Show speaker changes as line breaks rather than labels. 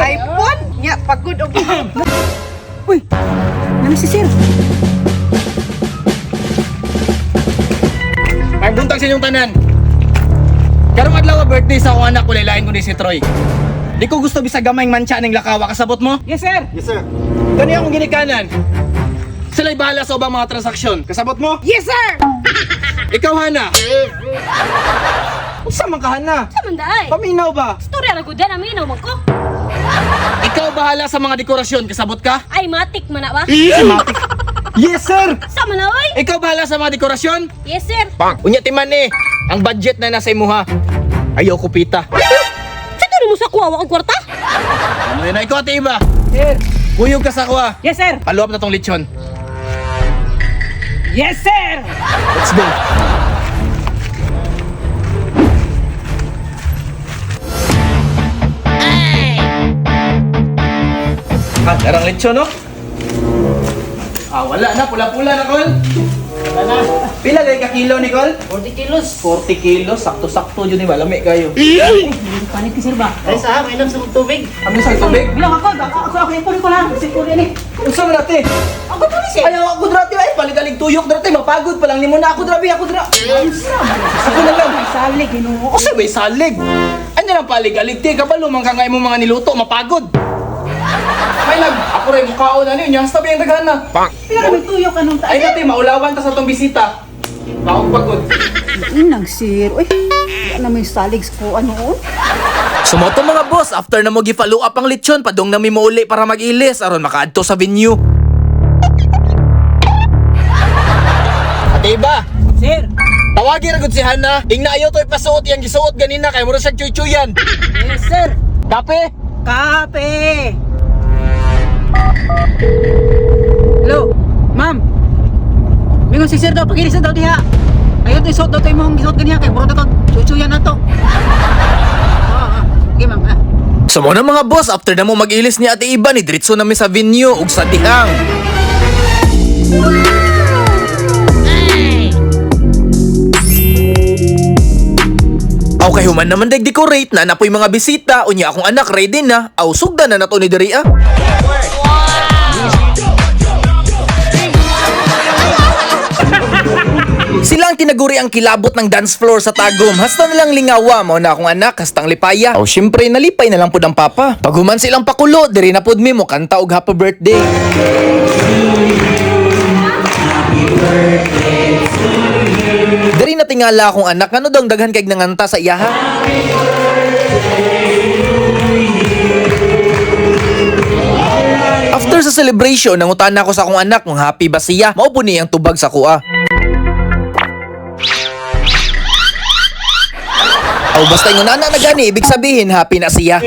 iPhone? Nya, pagod og
Uy, ano si sir?
Ang buntag sa inyong tanan. Karong adlaw birthday sa akong anak, walay lain kundi si Troy. Di ko gusto bisag gamay mancha ning lakawa, kasabot mo?
Yes, sir.
Yes, sir.
Kani akong ginikanan. Sila'y bahala sa ubang mga transaksyon. Kasabot mo?
Yes, sir!
Ikaw, Hana. Unsa man ka, Hana?
Sa man daay.
Paminaw ba?
Storya ra gud na minaw man ko.
Ikaw bahala sa mga dekorasyon. Kasabot ka?
Ay matik man na ba?
Yes, sir!
Sa man na oy.
Ikaw bahala sa mga dekorasyon?
Yes sir.
Unya ti man eh. Ang budget na nasa imuha. Ayoko pita.
Sa turo mo sa kuha wa kog kwarta?
Ano yun? Ikaw, ate Iba.
Sir.
Kuyog ka sa kuha.
Yes, sir.
Paluap na tong lechon.
Yes, sir.
Let's go. Ah, darang lechon, no? Ah, wala na. Pula-pula na, Col.
Wala na.
Pila gay ka kilo, Nicole?
40 kilos.
40 kilos. Sakto-sakto yun, eh. Lami kayo.
Panik sir ba?
Ay, sa mainom sa tubig.
Ano sa tubig?
Bilang ako, ako, ako, ako, ako, ko lang. Si Kuya ni.
Unsa man ate?
Ako to ni sir.
Ayaw ako drate ay paligalig tuyok drate mapagod pa lang nimo na ako drabe ako dra. Ako na lang.
Salig, ginoo.
Usa bay salig. Ano lang paligalig ti kabalo man ka nga imong mga niluto mapagod. May lag ako ray mukaon ani nya hasta biyang daghan na.
Pila kami tuyok anong
Ay nate maulawan ta sa tong bisita. Maog pagod.
Nang sir. Uy, wala na may salig ko ano. oh.
Sumoto mga boss after na mo gi-follow up ang lechon padung nami mouli para mag-ilis aron makaadto sa venue. Ate Iba,
Sir.
tawagi ra gud si Hana. Ingna ayaw to ipasuot iyang gisuot ganina kay mura siya chuychuyan.
Yes, sir.
Kape.
Kape. Hello, ma'am. Mingon si sir daw, pagilis na daw diha. Ayaw to isuot daw tayo mong gisuot ganiha kay mura daw to. Chuchuyan na to. Oo, oo. Okay, ma'am. Ah.
So mo na mga boss, after na mo mag-ilis ni Ate Iba, ni diretso nami sa venue ug sa dihang. Aw kay human naman dag decorate na napoy mga bisita, unya akong anak ready na. Aw sugdan na nato ni diri ah. Sila ang tinaguri ang kilabot ng dance floor sa Tagum. Hasta nilang lingawa, mao na akong anak, hastang lipaya. Aw syempre, nalipay na lang pud ang papa. Paghuman silang pakulo, diri na pud mi mo kanta og happy birthday. Diri na tingala akong anak, ano daw ang daghan kay nanganta sa iyaha? After sa celebration, nangutana ko sa akong anak kung happy ba siya. Mao po niyang tubag sa kuha. Aw basta ingon ana na gani, ibig sabihin happy na siya.